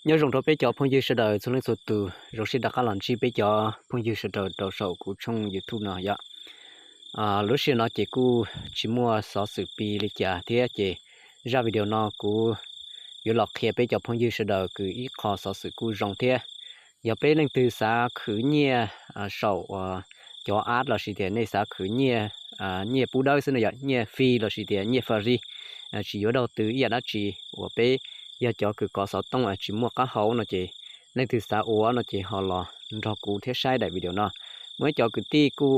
Nyob zoo rau peb cov phooj ywg sawv daws txhua leej txhua tus, zoo siab rov qab los ntsib peb cov phooj ywg sawv daws rau saum kuv tshooj YouTube no yom. Lub sij hawm no ces kuj tsis muaj xov xwm pi li cas thiab ces zaj video no kuv yuav los qhia peb cov phooj ywg sawv daws kws ib qho xov xwm kuj zoo thiab. Yog peb leej twg xav khwv nyiaj saum cov app lossis tias nej xav khwv nyiaj pub dawb xwb no yom, nyiaj free lossis tias nyiaj faj ri, tsis yuav daug tw ib yam dab tsi, uas peb yog cov kws kov xov tooj tsis muaj qab hau no ces leej twg xav ua no ces ho los nrog kuv thiab saib daim video no. Muaj ib cov kwv tij kuj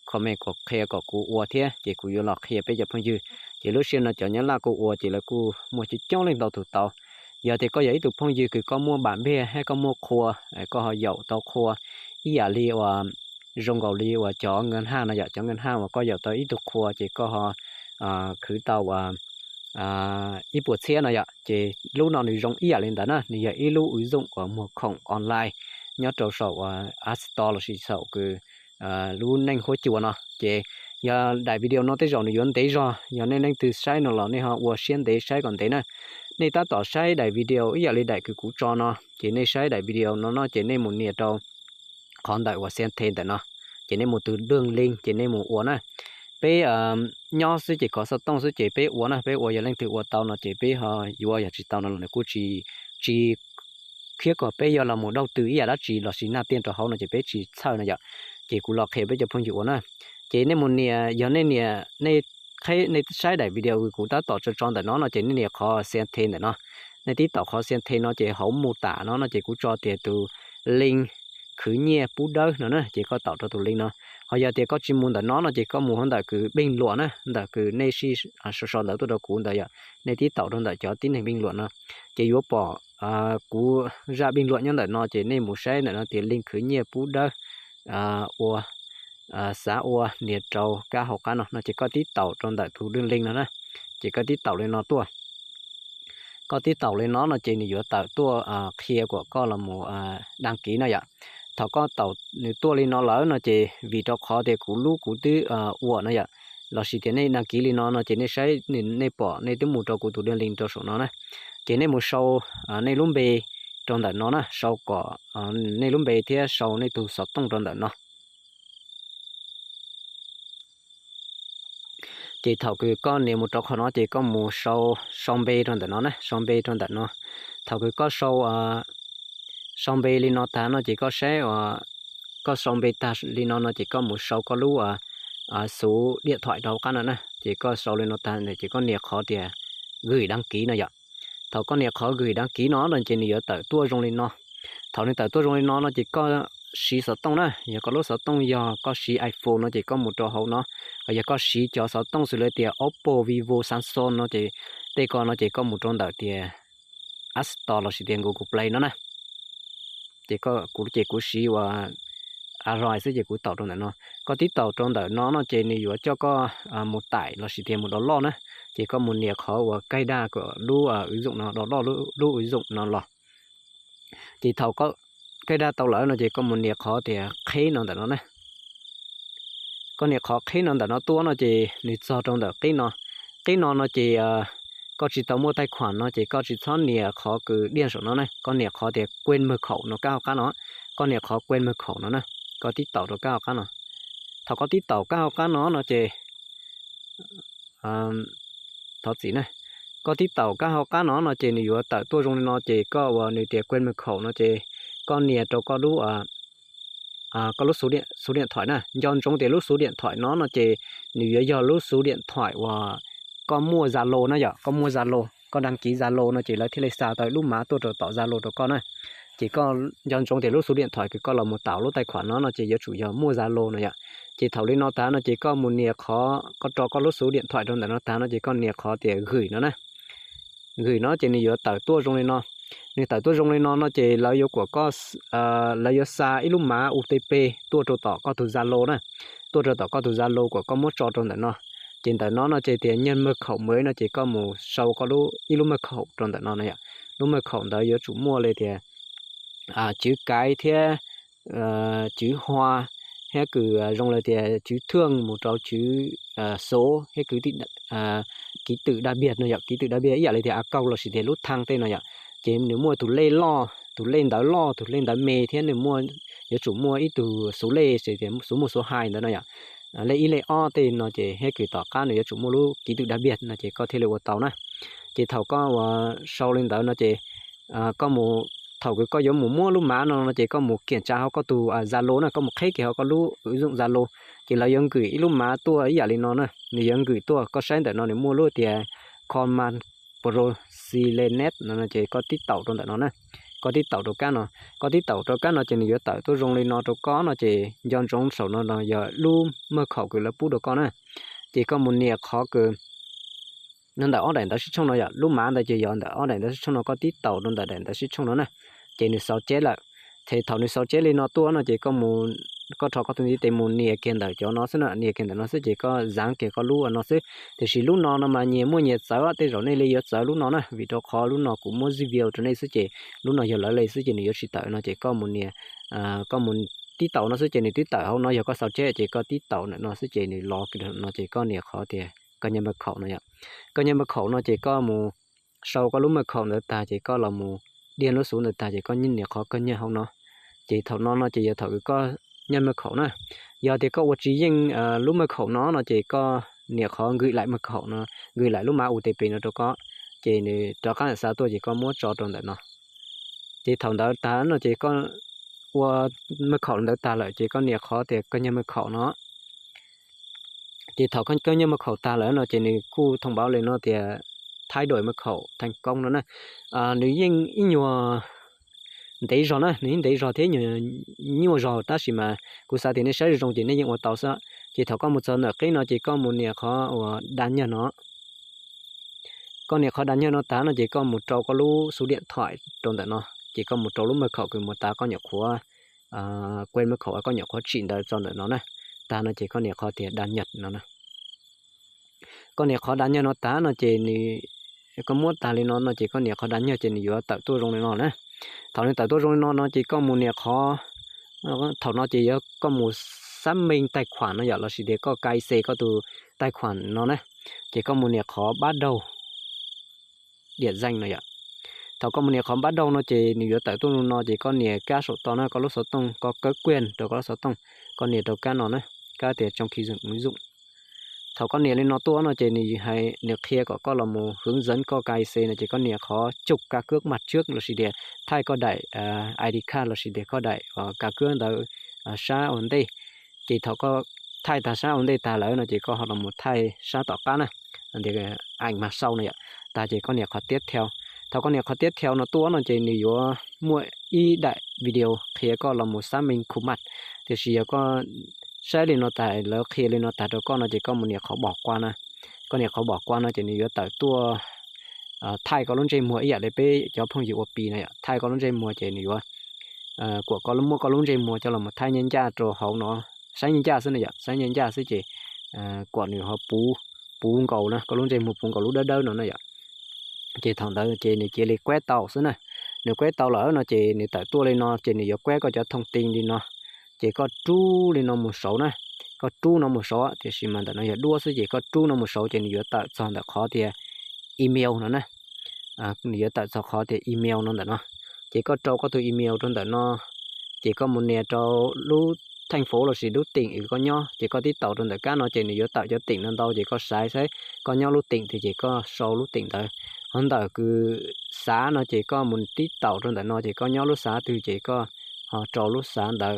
comment kom qhia kom kuv ua thiab ces kuv yuav los qhia peb cov phooj ywg. Ces lub sij hawm no cov Nyab Laj kuj ua ces lawv kuj muaj coob coob leej ntau tus tau. Yog tias koj yog ib tug phooj ywg kws koj muaj npam npeg thiab koj muaj qhua, koj ho yaum tau qhua ib yam li uas zoo nkaus li uas cov nkas haj no yom, cov nkas haj uas koj yaum tau ib tug qhua ces koj ho khwv tau ib puas txhiab no yom, ces lub no nws zoo ib yam li ntawd na, nws yog ib lub ua zoom uas muag khoom online nyob rau saum App Store lossis saum kws lub neej huab cua no. Ces yog daim video no tej zaum nws yuav ntev zog, yog nej leej twg saib no los nej ho ua siab ntev saib kom ntev na. Nej tab tom saib daim video ib yam li daim kws kuv tso no ces nej saib daim video no no ces nej mus nias rau qhov ntawm uas xia the ntawm no, ces nej mus tus dwj link ces nej mus ua na. Peb nyob xwb ces kov xov tooj xwb ces peb ua na, peb ua yog leej twg ua tau no ces peb ho yuav, yog tsis tau no los nws kuj tsis, tsis khiab kom peb yuav los mus daug tw ib yam dab tsi lossis naj tiaj rau hauv no ces peb tsis txhawj no yom. Ces kuv los qhia peb cov phooj ywg ua na. Ces nej mus nias, yog nej nias, nej saib daim video kuv tab tom tso tso ntawm no no ces nej nias qhov xia the ntawm no. Nej tib taum qhov xia the no ces hauv mus tam no no ces kuv tso tias tus link khwv nyiaj pub dawb no na, ces koj taum rau tus link no. Ho yog tias koj tsis mus ntawm no no ces koj mus hauv ntawm kws pij luam na, ntawm kws nej sij sau sau ntawv tuaj rau kuv ntawd yom, nej tib taum rau ntawm cov tib neeg pij luam no, ces yuav pom kuv zaj pij luam nyob ntawm no ces nej mus saib ntawm no tias link khwv nyiaj pub dawb ua xav ua nias rau kab hauv qab no no ces koj tib taum rau ntawm tus dwj link no na, ces koj tib taum li no tuaj. Koj tib taum li no no ces nws yuav tawm tuaj qhia kom koj los mus dag kiv no yom. Thaum koj taum nws tuaj li no lawm no ces vim rau qhov tias kuv lub kuv twb ua no yom, lossis tias nej dag kiv li no no ces nej saib, nej pom nej twb mus rau kuv tus dwj link rau saum no na. Ces nej mus sau nej lub npe rau ntawm no na, sau kom nej lub npe thiab sau nej tus xov tooj rau ntawm no. Ces thaum kws koj nias mus rau qhov no ces koj mus sau, sau npe rau ntawm no na, sau npe rau ntawm no. Thaum kws koj sau, sau npe li no tag no ces koj saib, koj sau npe tag li no no ces koj mus sau koj lub xuv diam thaim rau hauv qab no na, ces koj sau li no tag ces koj nias qhov tias gửi đăng ký no yom. Thaum koj nias qhov gửi đăng ký no no ces nws yuav tawm tuaj zoo li no. Thaum nws tawm tuaj zoo li no no ces koj siv xov tooj na, yog koj lub xov tooj yog koj siv iPhone no ces koj mus rau hauv no, ho yog koj siv cov xov tooj xws li tias Oppo, Vivo, Samsung no ces tej ko no ces koj mus rau ntawm tias App Store lossis tias Google Play no na. Ces kuv ces kuv siv ua Android xwb ces kuv taum rau ntawm no. Koj tib taum rau ntawm no no ces nws yuav coj koj mus tải lossis tias mus download na. Ces koj mus nias qhov uas kaij daj kom lub ua zoom no, download lub ua zoom no los. Ces thaum koj kaij daj tau lawm no ces koj mus nias qhov tias qhib no ntawm no na. Koj nias qhov qhib no ntawm no tuaj no ces nws txog rau ntawm qib no. Qib no no ces koj tsis tau muaj taij khuam no ces koj tsis txhob nias qhov kws diaj saum no na, koj nias qhov tias quên mật khẩu no kab hauv qab no. Koj nias qhov quên mật khẩu no na, koj tib taum rau kab hauv qab no. Thaum koj tib taum kab hauv qab no no ces thov txim na, koj tib taum kab hauv qab no no ces nws yuav tawm tuaj zoo li no ces koj ua nws tias quên mật khẩu no ces koj nias rau koj lub, koj lub xuv diam thaim na. Nco ntsoov tias lub xuv diam thaim no no ces nws yuav yog lub xuv diam thaim uas koj muaj Zalo na yom, koj muaj Zalo, koj đăng ký Zalo no ces lawv thiaj li xa tau lub mav tuaj rau tom Zalo rau koj na. Ces koj nco ntsoov tias lub xuv diam thaim kws koj los mus taum lub taij khuam no no ces yuav tsum yog muaj Zalo no yom. Ces thaum li no tag no ces koj mus nias qhov, koj rau koj lub xuv diam thaim rau ntawm no tag no ces koj nias qhov tias gửi no na. Gửi no ces nws yuav tawm tuaj zoo li no. Nws tawm tuaj zoo li no no ces lawv yuav kom koj, lawv yuav xa ib lub mav OTP tuaj rau tom koj tus Zalo na, tuaj rau tom koj tus Zalo kom koj muab tso rau ntawm no. Ces ntawm no no ces tias nhận mật khẩu mới no ces koj mus sau koj ib lub mật khẩu rau ntawm no na yom. Lub mật khẩu ntawd yuav tsum muaj li tias chữ cái thiab chữ hoa thiab kws zoo li tias chữ thương mus rau chữ số thiab ký tự đặc biệt no yom, ký tự đặc biệt ib yam li tias account lossis tias lub thang tej no yom. Ces nws muaj tus lej loj, tus lej ntawv loj, tus lej ntawv me thiab nws muaj, yuav tsum muaj ib tug xuv lej, ces xuv muaj xuv hais ntawd no yom. Lej ib lej ob tej no ces thiab kws tom qab nws yuav tsum muaj lub ký tự đặc biệt no ces koj thiaj li ua tau na. Ces thaum koj ua sau li ntawd no ces koj mus, thaum kws koj yuav mus muab lub mav no no ces koj mus kiểm tra hauv koj tus Zalo na, koj mus qheb kiag hauv koj lub ứng dụng Zalo, ces lawv yuav nkwm ib lub mav tuaj ib yam li no na, nws yuav nkwm tuaj, koj saib ntawm no nws muaj lub tias Command Protect no ces koj tib taum rau ntawm no na. Koj tib taum rau kab no, koj tib taum rau kab no ces nws yuav tawm tuaj zoo li no rau koj no ces nco ntsoov saum no no yog lub maj khaum kws lawv pub rau koj na. Ces koj mus nias qhov kws no ntawm ob daim ntawv sib tshooj no yom, lub mav ntawd ces yog ntawm ob daim ntawv sib tshooj no, koj tib taum rau ntawm daim ntawv sib tshooj no na, ces nws xauv cheb lawm. Ces thaum nws xauv cheb li no tuaj no ces koj mus, koj rho koj tus ntiv tes mus nias kiag ntawm cov no xwb na, nias kiag ntawm no xwb ces koj zav kiag koj lub no xwb. Tiam sis lub no no mas nyias muaj nyias txawv, tej zaum nej li yuav txawv lub no na, vim rau qhov lub no kuv muab zib video rau nej xwb ces lub no yog lawv li xwb ces nws yuav tsis tawm no ces koj mus nias, koj mus tib taum no xwb ces nws twb tawm hauv no, yog koj xauv cheb ces koj tib taum ntawm no xwb ces nws los no ces koj nias qhov tias koj nyaj maj khaum no yom. Koj nyaj maj khaum no ces koj mus sau koj lub maj khaum ntawd tag ces koj los mus diag lub xuv ntawd tag ces koj nias qhov koj nyaj hauv no. Ces thaum no no ces yog thaum koj nyaj maj khaum na. Yog tias koj ua tsis yeej lub maj khaum no no ces koj nias qhov nkwm laim maj khaum no, nkwm laim lub mav U T P no rau koj, ces nws rov qab xa tuaj ces koj muab tso rau ntawm no. Ces thaum ntawd tag no ces koj ua maj khaum ntawd tag lawm ces koj nias qhov tias koj nyaj maj khaum no. Ces thaum koj nyaj maj khaum tag lawm no ces nws kuj thông báo li no tias thay đổi mật khẩu thành công no na. Nws yeej ib nyuag ntev zog na, nws yeej ntev zog thiab nyuaj zog tab sis mas kuv xav tias nej saib zoo zoo ces nej yeej ua tau xwb. Ces thaum koj mus txog ntawm qib no ces koj mus nias qhov uas đăng nhập no. Koj nias qhov đăng nhập no tag no ces koj mus rau koj lub số điện thoại rau ntawm no, ces koj mus rau lub mật khẩu kws mus tas koj nyuam qhuav, quên mật khẩu koj nyuam qhuav tsim ntawd tso ntawm no na. Tag no ces koj nias qhov tias đăng nhập no na. Koj nias qhov đăng nhập no tag no ces nws, koj muab tag li no no ces koj nias qhov đăng nhập ces nws yuav tawm tuaj zoo li no na. Thaum nws tawm tuaj zoo li no no ces koj mus nias qhov, thaum no ces yog koj mus xác minh tài khoản no yom, lossis tias koj cài xe koj tus tài khoản no na. Ces koj mus nias qhov bắt đầu điểm danh no yom. Thaum koj mus nias qhov bắt đầu no ces nws yuav tawm tuaj zoo no ces koj nias kab saum toj na, koj lub xov tooj, koj cấp quyền rau koj lub xov tooj, koj nias rau kab no na, kab tias trong khi dùng ứng dụng. Thaum koj nias li no tuaj no ces nws hais, nws qhia kom koj los mus hướng dẫn koj cài xe no ces koj nias qhov chụp căn cước mặt trước lossis tias thaij koj daim I D card lossis tias koj daim căn cước ntawd sab ua ntej. Ces thaum koj thaij tag sab ua ntej tag lawm no ces koj ho los mus thaij sab tom qab na, tias ảnh mặt sau no yom. Tag ces koj nias qhov tiếp theo. Thaum koj nias qhov tiếp theo no tuaj no ces nws yuav muaj ib daim video qhia koj los mus xác minh khuôn mặt. Tiam sis yog koj saib li no tag, lawv qhia li no tag rau koj no ces koj mus nias qhov bỏ qua na. Koj nias qhov bỏ qua no ces nws yuav tawm tuaj thaij koj lub ntsej muag ib yam li peb cov phooj ywg ua Pi no yom, thaij koj lub ntsej muag ces nws yuav kuam koj muab koj lub ntsej muag coj los mus thaij nyaj ncaj rau hauv no, saib nyaj ncaj xwb no yom, saib nyaj ncaj xwb ces kuam nws ho puv, puv nkaus na, koj lub ntsej muag puv nkaus lub dawb dawb no na yom. Ces thaum ntawd ces nws cia li kuab tau xwb na. Nws kuab tau lawm no ces nws tawm tuaj li no ces nws yuav kuab koj cov thông tin li no. Ces koj rub li no mus saud na, koj rub no mus saud, tiam sis mas ntawm no yog duab xwb ces koj rub no mus saud ces nws yuav tawm txog ntawm qhov tias email no na. Nws yuav tawm txog qhov tias email no ntawm no. Ces koj rau koj tus email rau ntawm no, ces koj mus nias rau lub thành phố lossis lub tỉnh uas koj nyob, ces koj tib taus rau ntawm kab no ces nws yuav tawm cov tỉnh no ntau ces koj xaiv saib koj nyob lub tỉnh twg ces koj sau lub tỉnh ntawd. Ho ntawm kws xav no ces koj mus tib taus rau ntawm no ces koj nyob lub xav twg ces koj ho rau lub xav ntawd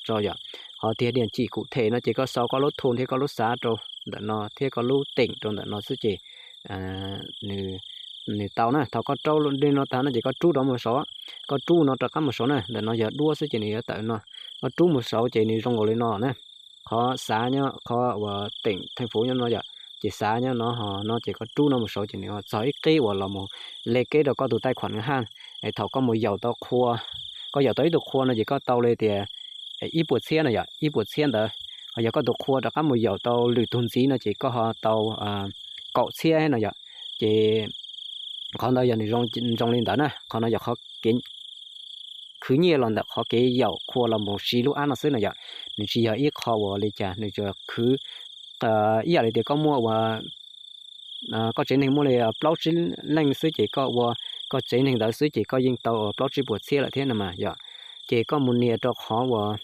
tso yom. Ho tias địa chỉ cụ thể no ces koj sau koj lub thôn thiab koj lub xav rau ntawm no thiab koj lub tỉnh rau ntawm no xwb ces nws tau na. Thaum koj rau li no tag no ces koj rub rov mus saud, koj rub no rov qab mus saud na, ntawm no yog duab xwb ces nws yuav tawm no. Koj rub mus saud ces nws zoo nkaus li no na. Qhov xav nyob, qhov uas tỉnh thành phố nyob no yom, ces xav nyob no, ho no ces koj rub no mus saud ces nws txog ib qib uas los mus le keb rau koj tus tài khoản ngân hàng. Es thaum koj mus yaum tau qhua, koj yaum tau ib tug qhua no ces koj tau li tias ib puas txhiab no yom, ib puas txhiab ntawd. Ho yog koj tus qhua rov qab mus yaum tau lwm tus ntxiv no ces koj ho tau kaum txhiab no yom. Ces qhov ntawd yog nws zoo li ntawd na, qhov no yog qhov kev khwv nyiaj los ntawm qhov kev yaum qhua los mus siv lub app no xwb no yom. Nws tsis yog ib qho uas li cas, nws tsuas khwv ib yam li tias koj muaj ua, koj tsev neeg muaj li plaub tsib leej xwb ces koj ua koj tsev neeg ntawd xwb ces koj yeej tau plaub tsib puas txhiab lawm thiab no mas yom. Ces koj mus nias rau qhov uas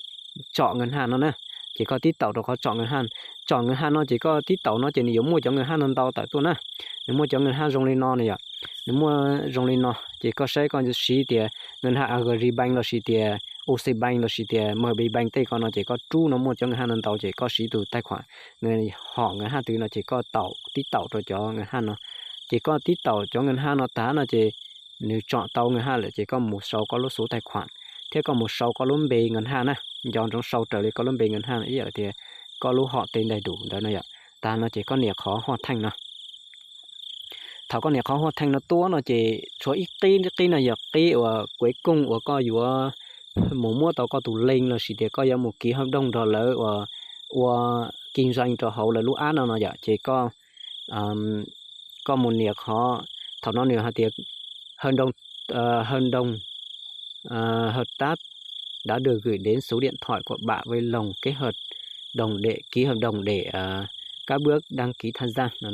tsom nkawd haj no na, ces koj tib taum rau qhov tsom nkawd haj. Tsom nkawd haj no ces koj tib taum no ces nws yuav muaj cov nkawd haj no ntau tawm tuaj na. Nws muaj cov nkawd haj zoo li no na yom, nws muaj zoo li no ces koj saib koj siv tias nkawd haj Agribank los sis tias Oceanbank los sis tias MB Bank tej ko no ces koj rub no muaj cov nkawd haj no ntau ces koj siv tus taij khuam hom nkawd haj twg no ces koj taum tib taum rau cov nkawd haj no. Ces koj tib taum cov nkawd haj no tag no ces nws tsom tau nkawd haj lawm ces koj mus sau koj lub xuv taij khuam thiab koj mus sau koj lub npe nkawd haj na, nco ntsoov sau raws li koj lub npe nkawd haj ib yam li tias koj lub hom tej ntaig dus ntawd no yom. Tag no ces koj nias qhov huaj theej no. Thaum koj nias qhov huaj theej no tuaj no ces tshuav ib qib, qib no yog qib uas kuev kooj uas koj yuav mus muab tau koj tus link los sis tias koj yuav mus kiv hauv doog nrog lawv uas ua kis ntseeg rau hauv lawv lub app no no yom. Ces koj mus nias qhov, thaum no nws hais tias hợp đồng, hợp đồng hợp tác đã được gửi đến số điện thoại của bạn với lòng kết hợp đồng để ký hợp đồng để các bước đăng ký tham gia no.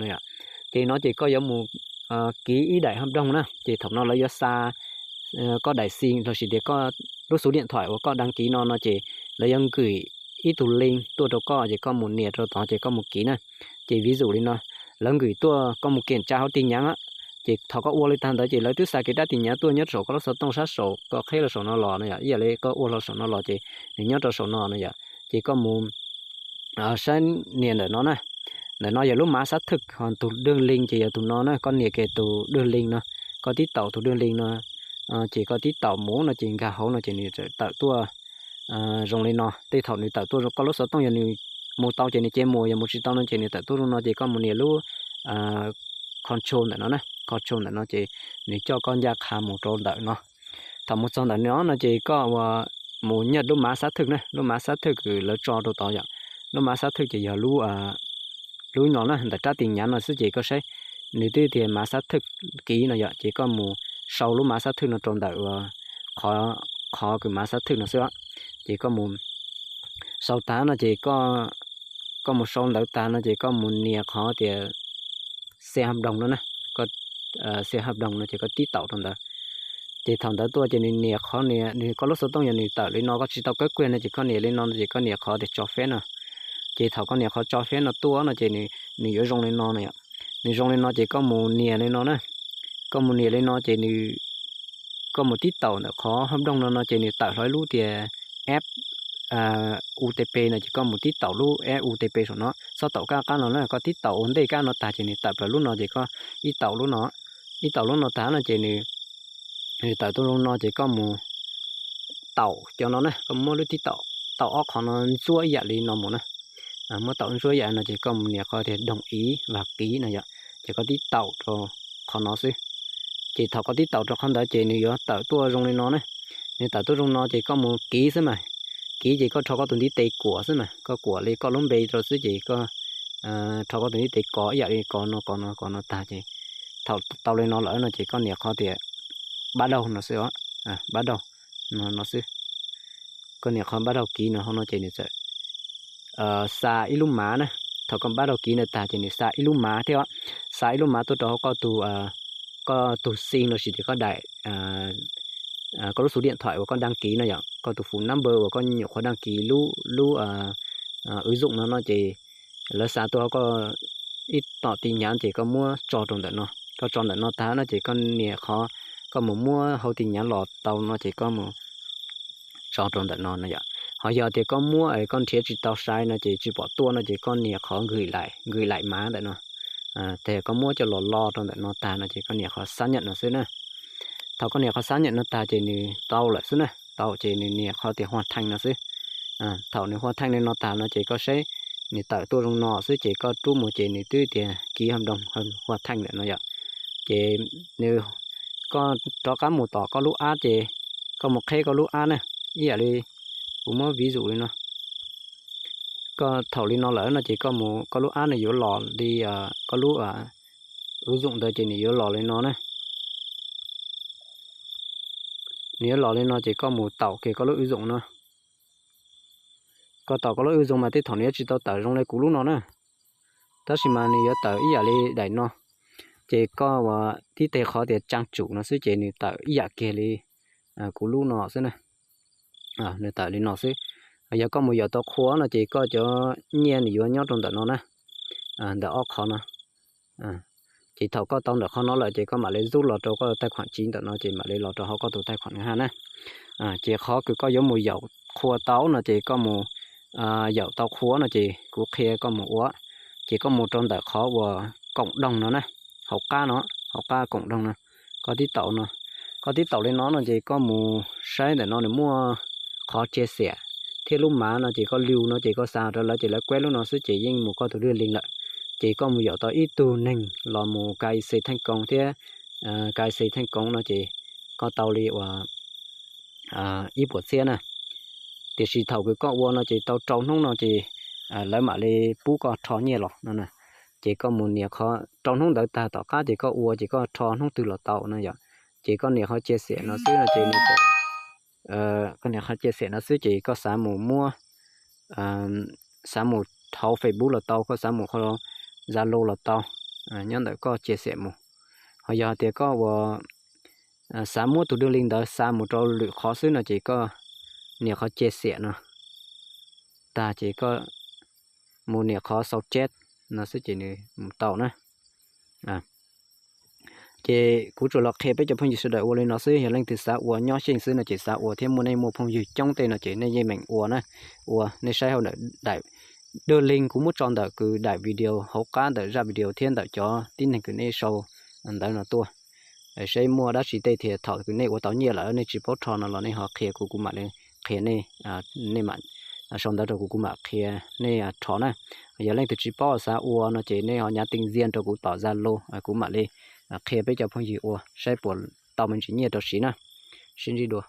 Ces no ces koj yuav mus kiv ib daim hợp đồng na, ces thaum no lawv yuav xa koj daim sim los sis tias koj lub số điện thoại uas koj đăng ký no no ces lawv yuav gửi ib tug link tuaj rau koj ces koj mus nias rau tod ces koj mus kiv na. Ces ví dụ li no, lawv gửi tuaj koj mus kiểm tra hauv tin nhắn, ces thaum koj ua li tag ntawd ces lawv twb xa kev rab tin nhắn tuaj nyob rau saum koj lub xov tooj sab saum koj qheb los saum no los no yom, ib yam li koj ua hlo saum no los ces nws nyob rau saum no no yom. Ces koj mus saib nias ntawm no na, ntawm no yog lub mav xab thwj, ho tus dwj link ces yog tus no na, koj nias kiag tus dwj link no, koj tib taum tus dwj link no, ces koj tib taum mus no ces nkag hauv no ces nws txawm tawm tuaj zoo li no. Tej thaum nws tawm tuaj koj lub xov tooj yog nws mus tau ces nws cia mus, yog mus tsis tau no ces nws tawm tuaj zoo no ces koj mus nias lub control ntawm no na, control ntawm no ces nws coj koj ncaj qha mus rau ntawm no. Thaum mus txog ntawm no no ces koj ua mus nyaj lub mav xab thwj na, lub mav xab thwj kws lawv tso rau tod yom. Lub mav xab thwj ces yog lub lub no na, ntawm rab tin nhắn no xwb ces koj saib nws twb tias mav xab thwj kiv no yom, ces koj mus sau lub mav xab thwj no rau ntawm qhov kws mav xab thwj no xwb. Ces koj mus sau tag no ces koj mus sau ntawd tag no ces koj mus nias qhov tias xem hợp đồng no na, xem hợp đồng no ces koj tib taum rau ntawd. Ces thaum ntawd tuaj ces nws nias qhov nias, nws koj lub xov tooj yog nws tawm li no koj tsis tau kawb kiag no ces koj nias li no ces koj nias qhov tias cho phép no. Ces thaum koj nias qhov cho phép no tuaj no ces nws yuav zoo li no na yom. Nws zoo li no ces koj mus nias li no na. Koj mus nias li no ces nws, koj mus tib taum ntawm qhov hợp đồng no no ces nws tawm hlo ib lub tias app UTP no ces koj mus tib taum lub app UTP saum no, txhob taum kab qab no na, koj tib taum ua ntej kab no tag ces nws tawm plaws lub no ces koj ib taum lub no, ib taum lub no tag no ces nws tawm tuaj zoo no ces koj mus taum cov no na, koj muab lub tib taum, taum ob qhov no ntsuab ib yam li no mus na. Muab taum ntsuab ib yam no ces koj mus nias qhov tias đồng ý và ký no yom, ces koj tib taum rau qhov no xwb. Ces thaum koj tib taum rau qhov ntawd ces nws yuav tawm tuaj zoo li no na. Nws tawm tuaj zoo no ces koj mus kiv xwb mas. Kiv ces koj rho koj tus ntiv tes kuam xwb mas, koj kuam li koj lub npe rau xwb ces koj rho koj tus ntiv tes kov ib yam li kov no kov no kov no tag ces thaum tau li no lawm no ces koj nias qhov tias bắt đầu no xwb, bắt đầu no xwb. Koj nias qhov bắt đầu ký no hauv no ces nws txawm xa ib lub mav na. Thaum koj bắt đầu ký no tag ces nws xa ib lub mav thiab, xa ib lub mav tuaj rau hauv koj tus, koj tus sim los sis tias koj daim, koj lub số điện thoại uas koj đăng ký no yom, koj tus phone number uas koj nyuam qhuav đăng ký lub, lub ứng dụng no no ces lawv xa tuaj hauv koj ib tom tin nhắn ces koj muab tso rau ntawm no. Koj tso ntawm no tag no ces koj nias qhov, koj mus muab hauv tin nhắn los tau no ces koj mus tso rau ntawm no no yom. Ho yog tias koj muab koj nrhiav tsis tau sai no ces tsis pom tuaj no ces koj nias qhov gửi lại, gửi lại mav ntawm no. Ces koj muab coj los lo rau ntawm no tag no ces koj nias qhov xác nhận no xwb na. Thaum koj nias qhov xác nhận no tag ces nws tau lawm xwb na, tau ces nws nias qhov tias hoàn thành no xwb. Thaum nws hoàn thành li no tag no ces koj saib nws tawm tuaj zoo no xwb ces koj rub mus ces nws twb tias ký hợp đồng hoàn thành lawm no yom. Ces nws, koj rov qab mus tom koj lub app ces koj mus qheb koj lub app na, ib yam li kuv muab ví dụ li no. Koj thaum li no lawm no ces koj mus koj lub app no yuav los li, koj lub ứng dụng ntawd ces nws yuav los li no na. Nws yuav los li no ces koj mus taum kiag koj lub ứng dụng no. Koj taum koj lub ứng dụng mas tej thaum nws yuav tsis tau tawm zoo li kuv lub no na. Tab sis mas nws yuav tawm ib yam li daim no. Ces koj ua tib teg qhov tias tsaa tsum no xwb ces nws tawm ib yam kiag li kuv lub no xwb na. Nws tawm li no xwb. Yog koj mus yaum tau qhua no ces koj cov nyiaj nws yuav nyob rau ntawm no na, ntawm ob qhov no. Ces thaum koj tau ntawm qhov no lawm ces koj mam li zub los rau koj tais khuam tsiv ntawm no ces mam li los rau hauv koj tus tais khuam ha na. Ces qhov kws koj yuav mus yaum qhua tau no ces koj mus yaum tau qhua no ces kuv qhia koj mus ua, ces koj mus rau ntawm qhov uas koom doog no na, hauv qab no, hauv qab koom doog no, koj tib taum no, koj tib taum li no no ces koj mus saib ntawm no nws muaj qhov tsia xiam thiab lub mav no ces koj liu no ces koj xa rau lawv ces lawv kueb lub no xwb ces yeej mus koj tus dwj link lawm. Ces koj mus yaum tau ib tug neeg los mus ka i xi theej koos thiab ka i xi theej koos no ces koj tau li uas ib puas txhiab na. Tiam sis thaum kws koj ua no ces tau rau hnub no ces lawv mam li pub koj rho nyiaj los no. Ces koj mus nias qhov rau hnub ntawd tag tom qab ces koj ua ces koj rho hnub twg los tau no yom. Ces koj nias qhov tsia xiam no xwb no ces nws tawm, koj nias qhov tsia xiam no xwb ces koj xav mus muab, xav mus hauv Facebook los tau, koj xav mus qhov Zalo los tau, nyob ntawm koj tsia xiam mus. Ho yog hais tias koj ua xav muab tus dwj link ntawd xa mus rau lwm qhov xwb no ces koj nias qhov tsia xiam no tag ces koj mus nias qhov sau chat no xwb ces nws mus tau na. Ces kuv tsuas los qhia peb cov phooj ywg sawv daws ua li no xwb, yog leej twg xav ua nyob xyeej xwb no ces xav ua thiab muaj nej muaj phooj ywg coob tej no ces nej yeej meem ua na. Ua nej saib hauv daim, dwj link kuv muab tso ntawm kws daim video hauv qab ntawm zaj video thiab ntawm cov tib neeg kws nej sau ntawv no tuaj, saib muaj dab tsi tej thiab thaum kws nej ua tau nyiaj lawm nej tsis paub rho no los nej ho qhia kuv, kuv mam li qhia nej, nej mam sau ntawv rau kuv, kuv mam qhia nej rho na. Yog leej twg tsis paub xav ua no ces nej ho nyav tij ntxian rau kuv tom Zalo, kuv mam li qhia peb cov phooj ywg ua saib puas tau me ntsis nyiaj rau siv na. Sib ntsib dua.